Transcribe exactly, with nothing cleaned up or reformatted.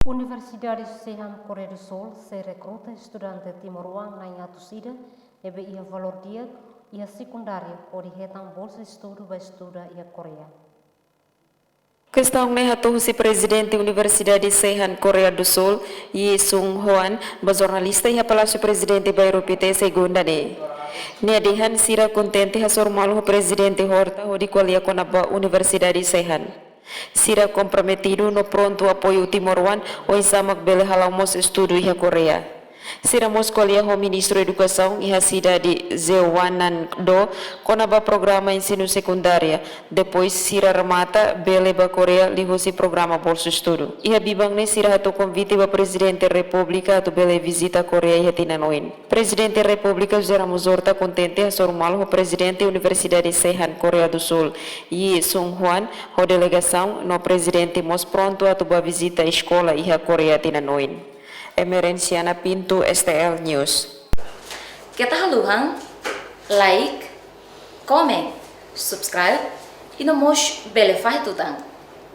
Universidade Seihan Koreia do Sul sei rekruta estudante timoroan na'in atus ida ne'ebé iha valór di'ak iha sekundária hodi hetan bolsa estudu ba estuda iha Koreia. Kestaun ne'e hato'o husi Prezidente Universidade Seihan Koreia do Sul, Yi Sung Hwan, ba jornalista iha Palásiu Prezidente Bairru Pité, Segunda ne'e. Nia dehan sira kontente hasoru malu ho Prezidente Horta hodi ko'alia kona-ba Universidade Seihan. Sira komprometidu no prontu apoiu timoroan oinsá mak bele hala'o mós estudu iha Koreia. Sira mós ko'alia ho Ministru Edukasaun iha sidade Jeonnam-do kona-ba programa ensinu sekundária. Depois sira remata bele ba Koreia liuhusi programa bolsa estudu. Iha biban ne'e sira hato'o konvite ba Prezidente Repúblika atu bele vizita Koreia iha tinan oin. Prezidente Repúblika José Ramos Horta kontente hasoru malu ho Prezidente Universidade Seihan Koreia do Sul, Yi Sung Hwan, ho delegasaun no Prezidente mós prontu atu ba vizita eskola iha Koreia tinan oin. Emerenciana Pinto, S T L News. Keta haluhan like, comment, subscribe i no mós bele fahe tutan.